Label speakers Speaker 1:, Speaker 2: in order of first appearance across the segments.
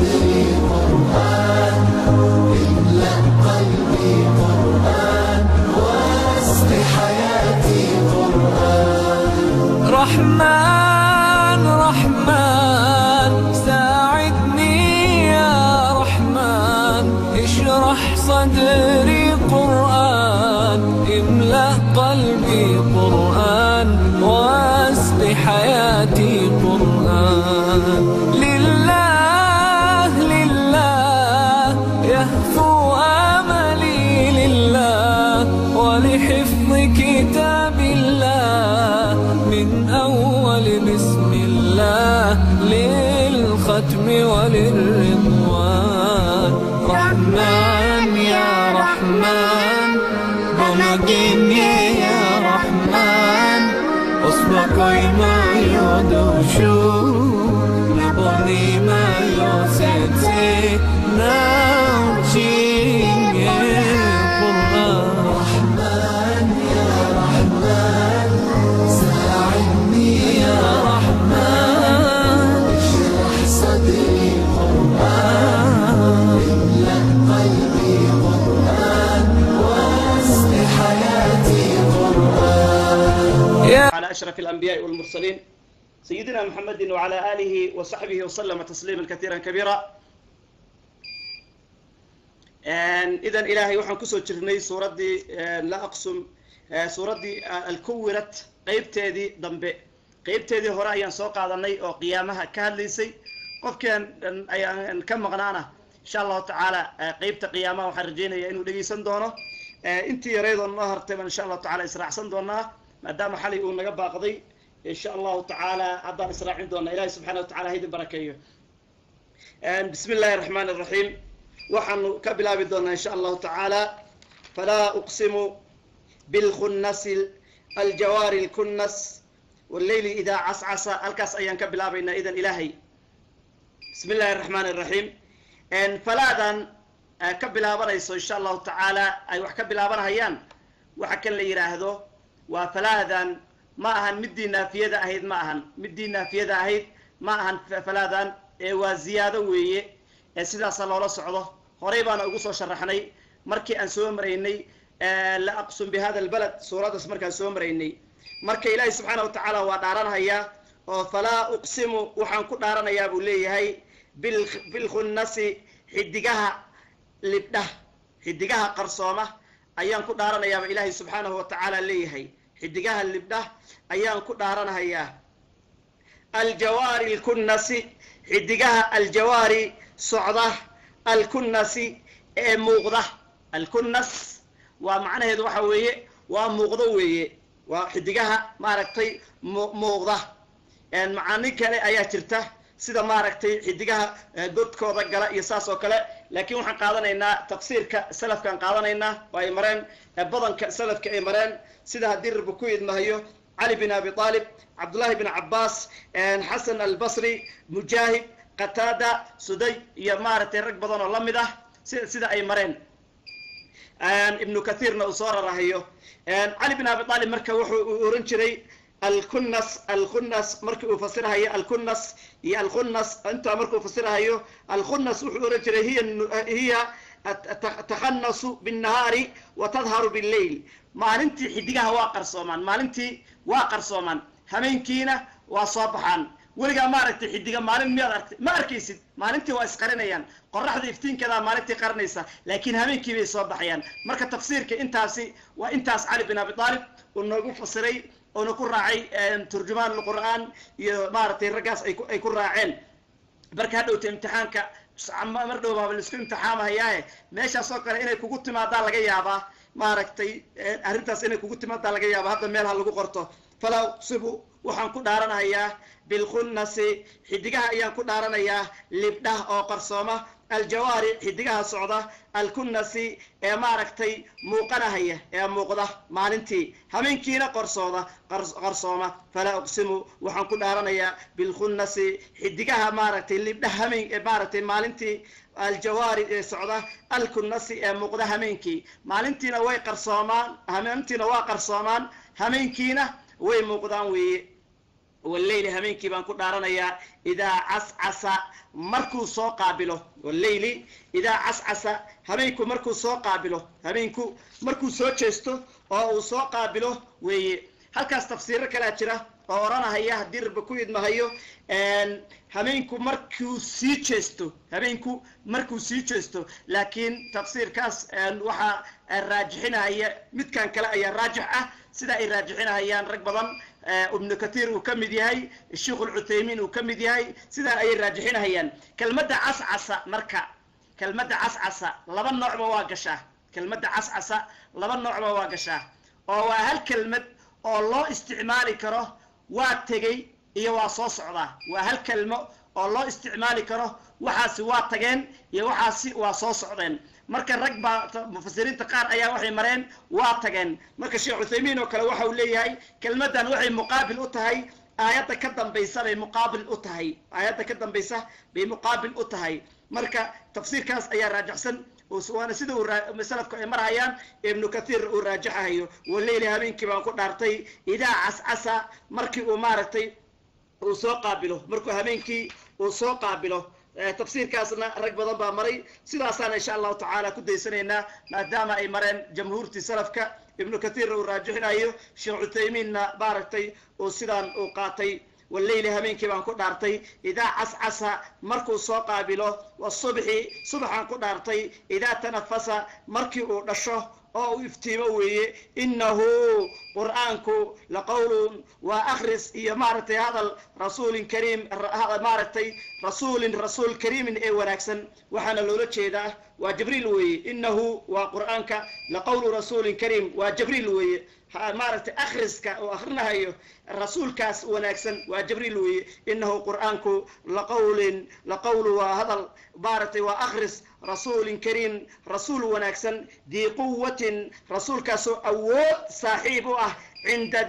Speaker 1: صدري قرآن، املأ قلبي قرآن، واسق حياتي قرآن.
Speaker 2: رحمن رحمن ساعدني يا رحمن، اشرح صدري قرآن، املأ قلبي قرآن، واسق حياتي قرآن. لله لله يهفو آملي لله، ولحفظ كتاب الله، من أول بسم الله للختم وللرضوان. رحمن يا رحمن بمجيني يا رحمن، أصبحي ما يدوشو نبني ما يوسيتي ناوشي قرآن.
Speaker 1: رحمن يا رحمن ساعدني يا
Speaker 2: رحمن،
Speaker 1: اشرح صدري قرآن، املأ قلبي قرآن، واسق حياتي قرآن.
Speaker 3: على أشرف الأنبياء والمرسلين سيدنا محمد وعلى آله وصحبه وسلم تسليما كثيرا كبيرا. إذن إلهي waxaan kusoo jirnay suuraddii la aqsum, suuraddii alkuwirat qeybteedii dambe. Qeybteedii hore ayaan soo qaadanay oo qiyaamaha ka hadlaysay. Qofkaan ayaan ka maqnaana insha allahu tacaala qeybta qiyaamaha waxaan rajaynayaa inuu dhegeysan doono. Intii yareydoo noo hartay baan insha allahu tacala israacsan doonaa, maadaama xalay uu naga baaqday. Insha allahu tacaala haddaan israacin doonaa. Ilahi subxana wa tacala ha idin barakeeyo. Bismi illahi raxmaan raxiim. Waxaanu ka bilaabi doonaa insha allahu tacaala falaa uqsimu bilkhunnasi aljawaari lkunnas walleyli idaa cascasa. Halkaas ayaan ka bilaabaynaa idan ilaahay. Bismi illahi raxmaan raxiim. Falaadan ka bilaabanayso insha allahu tacaala ay wax ka bilaabanahayaan waxa kan la yidhaahdo waa falaadan. Ma ahan midii naafiyada ahayd, ma ahan midii naafiyada ahayd, ma ahan falaadan, ee waa ziyaado weeye. Ee sidaasa loola socdo. Horey baana ugu soo sharaxnay markii aan soo maraynay la aqsum bi hada albalad, suuraddaas markaan soo maraynay. Marka ilaahi subxaana wa tacaala waa dhaaranhayaa oo falaa uqsimu waxaan ku dhaaranayaa buu leeyahay bilkhunnasi, xidigaha libdhah, xidigaha qarsooma ayaan ku dhaaranayaaba ilaahay subxaanahu wa tacaala leeyahay. Xidigaha libdhah ayaan ku dhaaranahayaa. Aljawaari alkunnasi, xidigaha aljawaari socda, alkunnasi ee muuqda. Alkunnas waa macnaheedu waxa weeye waa muuqdo weeye, waa xidigaha maaragtay muuqda. Macaani kale ayaa jirta sida maaragtay xidigaha godkooda gala iyo saas oo kale, laakiin waxaan qaadanaynaa tafsiirka salafkaan qaadanaynaa oo ay mareen badanka salafka ay mareen, sida haddii rabbi ku idmahayo cali bin abi aalib, cabdullahi bin cabbaas, xasan albasri, mujaahid, qataada, suday iyo maaragtay rag badan oo la mid ah sida ay mareen. Ibnu kathiirna uu soo rarahayo. Cali bin abi aalib marka wuxuu uu oran jiray alkunnas, alkhunnas markii uu fasirahayo alkunnas iyo alkhunnas intaa markuu fasirahayo alkhunnas wuxuu oran jiray hiya takhannasu binnahaari wa tadharu billeyl. Maalintii xidigaha waa qarsoomaan, maalintii waa qarsoomaan, habeenkiina waa soo baxaan. Weligaa maaragtay xidiga maalin miyaad aragtay? Ma arkaysid. Maalintii waa isqarinayaan, qoraxda iftiinkeedaa maalintii qarinaysa, laakiin habeenkii bay soo baxayaan. Marka tafsiirka intaasi waa intaas cali bin abi aalib uu noogu fasiray oona ku raacay turjumaan alqur'aan iyo maaragtay raggaas ay ku raaceen. Marka hadhowta imtixaanka mar dhow baaba laisku imtixaamahayaaye, meeshaas oo kale inay kugu timaadaa laga yaabaa, maaragtay arrintaas inay kugu timaadaa laga yaabaa. Hadda meel ha lagu qorto. Falaa uqsimu waxaan ku dhaaranayaa bilkhunnasi, xidigaha ayaan ku dhaaranayaa libdhah oo qarsooma, aljawaari xidigaha socda, alkunnasi ee maaragtay muuqanahaya ee muuqda maalintii, habeenkiina qorsooda qarsooma. Falaa uqsimu waxaan ku dhaaranayaa bilkhunnasi, xidigaha maaragtay libdhah hameen maaragtay maalintii, aljawaari ee socda, alkunnasi ee muuqda hameenkii. Maalintiina way qarsoomaan, hameenkiina waa qarsoomaan, hameenkiina way muuqdaan weeye. Walleyli habeenkii baan ku dhaaranayaa, idaa cascasa markuu soo qaabilo. Walleyli idaa cascasa, habeenku markuu soo qaabilo, habeenku markuu soo jeesto oo uu soo qaabilo weeye. Halkaas tafsiiro kalaa jira oo odhanahaya, haddii Rabbi ku idmahayo, habeenku markuu sii jeesto, habeenku markuu sii jeesto. Laakiin tafsiirkaas waxaa raajixinahaya midkan kale ayaa raajix ah, sida ay raajixinahayaan rag badan, Ibnu Kathiir uu ka mid yahay, Sheikh Alcuthaymiin uu ka mid yahay, sidaa ayay raajixinahayaan. Kelmadda cascasa marka, kelmadda cascasa laba noocba waa gashaa. Kelmadda cascasa laba noocba waa gashaa, oo waa hal kelmad oo loo isticmaali karo waa tegey iyo waa soo socdaa. Waa hal kelmo oo loo isticmaali karo waxaasi waa tageen iyo waxaasi waa soo socdeen. Marka rag baa, mufasiriinta qaar ayaa waxay mareen waa tageen. Marka Sheekh Cuthaymiin oo kale waxa uu leeyahay kelmaddan waxay muqaabil u tahay aayadda ka dambaysa bay muqaabil u tahay, aayadda ka dambaysa bay muqaabil u tahay. Marka tafsiirkaas ayaa raajixsan, waana sida uu salafku ay marhayaan, Ibnu Kathiir uu raajaxahayo. Waleyli habeenkii baan ku dhaartay, idaa cascasa markii uu maaragtay uu soo qaabilo, markuu habeenkii uu soo qaabilo. Tafsiirkaasna rag badan baa maray, sidaasaana insha Allahu tacaala ku daysanaynaa, maadaama ay mareen jamhuurtii salafka, Ibnu Kathiirna uu raajixinayo, Sheekh Cuthaymiinna maaragtay uu sidaan uu qaatay. Walleyli habeenkii baan ku dhaartay, idaa cascasa markuu soo qaabilo. Wasubxi subaxaan ku dhaartay, idaa tanafasa markii uu dhasho oo uu iftiimo weeye. Innahu Qur'aanku laqowlun waa akhris iyo maaragtay hadal, rasuulin kariim, maaragtay rasuulin, rasuul kariimin ee wanaagsan. Waxaana loola jeedaa waa Jibriil weeye. Innahu waa Qur'aanka, laqowlu rasuulin kariim waa Jibriil weeye. Maaragtay akhriska oo akhrinahayo rasuulkaas wanaagsan waa Jibriil weeye. Innahu Qur'aanku laqowlin, laqowlu waa hadal, maaragtay waa akhris, rasuulin kariim, rasuul wanaagsan, dii quwatin, rasuulkaasoo awood saaxiib u ah, cinda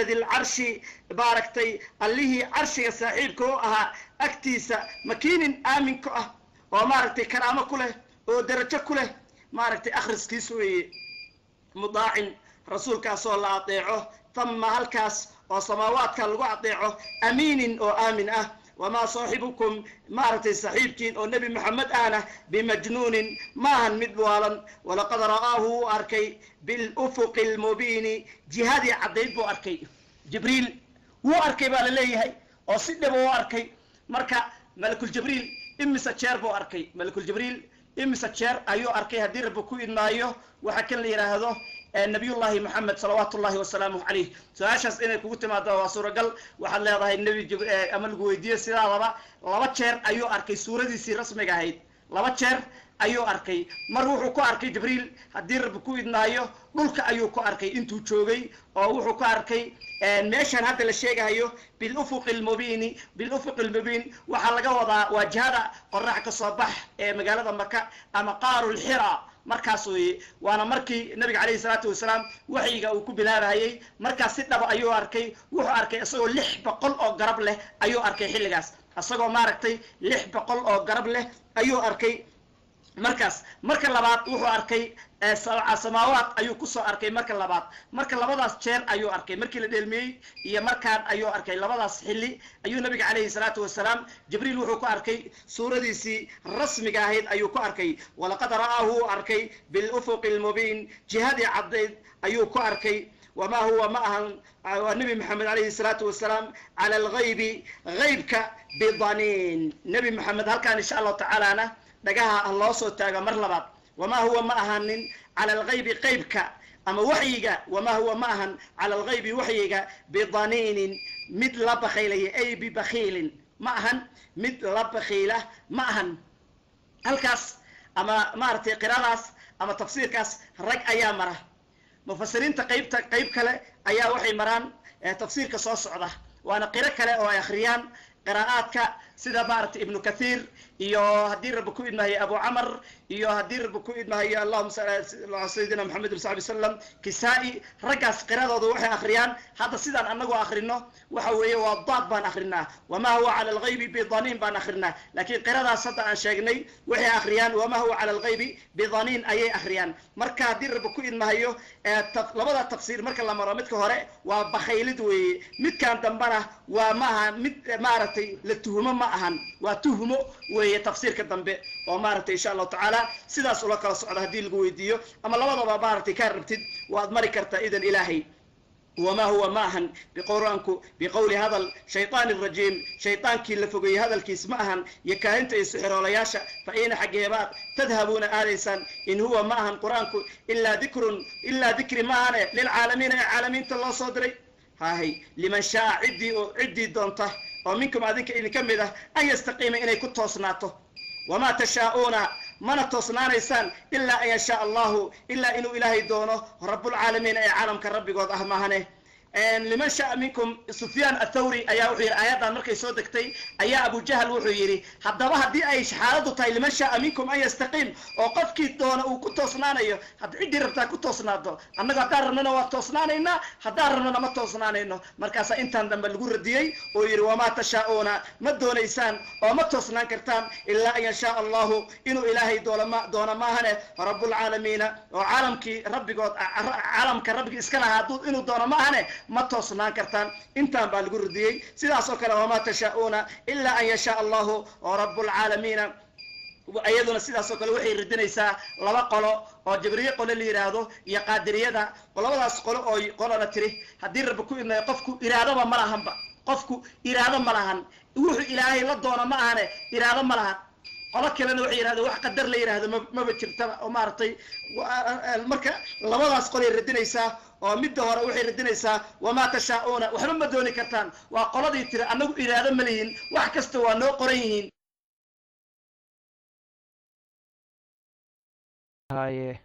Speaker 3: di lcarshi, maaragtay allihii carshiga saaxiibka u ahaa agtiisa, makiinin aamin ku ah oo maaragtay karaamo ku leh oo darajo ku leh, maaragtay akhriskiis weeye. Mudaacin, rasuulkaasoo la adeeco, tama halkaas oo samaawaadka lagu adeeco, amiinin oo aamin ah. Wamaa saaxibukum, maaragtay saaxiibkiin oo Nebi Maxamed ahna, bimajnuunin maahan mid waalan. Walaqad ra'aahu wuu arkay, bilufuqi almubiini jihadii caddayd buu arkay. Jibriil wuu arkay baa la leeyahay oo si dhib u arkay. Marka Malakuljibriil imise jeer buu arkay? Malakuljibriil imise jeer ayuu arkay, haddii Rabbi ku idmaayo, waxa kan la yidhaahdo Nabiyullahi Maxamed salawaatu ullahi wasalaamuhu calayh? Su-aashaas inay kugu timaado waa suuragal. Waxaad leedahay nebi ama lagu weydiiyo sidaadaba, laba jeer ayuu arkay suuradiisii rasmiga ahayd, laba jeer ayuu arkay. Mar wuxuu ku arkay Jibriil, haddii Rabbi ku idmaayo, dhulka ayuu ku arkay intuu joogay, oo wuxuu ku arkay meeshan hadda la sheegahayo bilufuqi almubiini. Bilufuqi almubiin waxaa laga wadaa waa jihada qorax ka soo bax ee magaalada Maka ama Qaarulxira markaas weeye. Waana markii nabiga calayhi salaatu wasalaam waxyiga uu ku bilaabahayey. Markaas si dhaba ayuu arkay. Wuxuu arkay isagoo 600 oo garab leh ayuu arkay xilligaas, isagoo maaragtay 600 oo garab leh ayuu arkay markaas. Marka labaad wuxuu arkay samaawaad ayuu kusoo arkay marka labaad. Marka labadaas jeer ayuu arkay, markii la dheelmiyey iyo markaan ayuu arkay. Labadaas xilli ayuu nabiga calayhi salaatu wasalaam Jibriil wuxuu ku arkay suuradiisii rasmiga ahayd ayuu ku arkay. Walaqad ra'aahu wuu arkay bilufuqi almubiin, jihadii caddayd ayuu ku arkay. Wamaa huwa ma ahan waa Nebi Maxamed calayhi salaatu wasalaam cala alghaybi haybka bidaniin. Nebi Maxamed halkaan insha Allahu tacaalana dhagaha loo soo taago mar labaad. Wamaa huwa ma ahanin cala alghaybi qaybka ama waxyiga, wamaa huwa ma ahan cala alghaybi waxyiga bidaniinin mid la bakhaylaya, ay bibakhiilin ma ahan, mid la bakhiila ma ahan. Halkaas ama maaragtay qiradaas ama tafsiirkaas rag ayaa mara. Mufasiriinta qaybta qayb kale ayaa waxay maraan tafsiirka soo socda, waana qiro kale oo ay akhriyaan qiraa'aadka Sida maaragtay Ibnu Kathiir iyo haddii Rabbi ku idmahayo Abu Camar iyo haddii Rabbi ku idmahayo, allahuma salli ala sayidina Maxamed wa saxbi wasalam, Kisaa-i, raggaas qiradooda waxay akhriyaan hadda sidaan annagu akhrino waxa weeye waa daad baan akhrinaa, wamaa huwa cala alghaybi bidaniin baan akhrinaa. Laakiin qiradaas hadda aan sheegnay waxay akhriyaan wamaa huwa cala alghaybi bidaniin ayay akhriyaan. Marka haddii Rabbi ku idmahayo labada tafsiir marka la maro, midka hore waa bakhaylid weeye, midkan dambena waa maaha mid maaragtay la tuhumo ma ahan, waa tuhmo weeye tafsiirka dambe oo maaragtay insha Allahu tacaala sidaas ula kala socda. Haddii lagu weydiiyo ama labadaba maaragtay kaa rabtid, waad mari kartaa idan Ilaahay. Wma huwa ma ahan biqur-aanku biqowli hadal shayطaan rajiim, shayطaankii la fogeeyey hadalkiis ma ahan, iyo kaahinta iyo sixiroolayaasha. Fa ayna, xaggeebaad, tadhabuuna aadaysaan? In huwa ma ahan Qur-aanku ilaa dikrun, ilaa dikri ma ahane, lilcaalamiina ee caalamiinta loo soo diray. Hahay, liman shaaa, ciddii oo ciddii doonta oo minkum adinka idinka mid ah, an yastaqiima, inay ku toosnaato. Wamaa tashaa'uuna, mana toosnaanaysaan, ilaa an yashaa Allahu, ilaa inuu Ilaahay doono, rabbulcaalamiin ee caalamka rabbigood ah maahane. Liman shaa minkum, Sufyaan Athawri ayaa wuxuu yidhi aayaddan markay soo degtay ayaa Abujahl wuxuu yidhi: haddaba haddii ay xaaladu tahay liman shaaa minkum an yastaqiim, oo qofkii doona uu ku toosnaanayo, hadda ciddii rabtaa ku toosnaado, annagu haddaan rabnana waa toosnaanaynaa, haddaan rabnana ma toosnaanayno. Markaasaa intaan dambe lagu radiyey oo yidhi: wamaa tashaa'uuna, ma doonaysaan oo ma toosnaan kartaan, ilaa an yashaa Allahu, inuu Ilaahay doona doona maahane, rabbulcaalamiina oo caalamkii rabbigood, caalamka rabbigii iska lahaa hadduu inuu doono ma ahane ma toosnaan kartaan. Intaan baa lagu radiyey. Sidaas oo kale wamaa tashaa'uuna ilaa an yashaa Allahu oo rabbulcaalamiina, iyaduna sidaas oo kale waxay radinaysaa laba qolo oo Jabriye qole la yidhaahdo iyo Qaadiriyada. Labadaas qolo oo qolona tiri haddii Rabbi ku idmayo qofku iraadaba ma lahanba, qofku iraado ma lahan, wuxuu Ilaahay la doono ma ahane iraado ma lahan. Qolo kalena waxay yidhahdeen wax qadar la yidhahdo maba jirtaba. Oo maaragtay marka labadaas qolay radinaysaa, oo midda hore waxay radinaysaa wamaa tashaa'uuna, waxba ma dooni kartaan, waa qoladii tiri annagu iraado ma lihin, wax kasta waa noo qoran yihiin.
Speaker 4: Haye.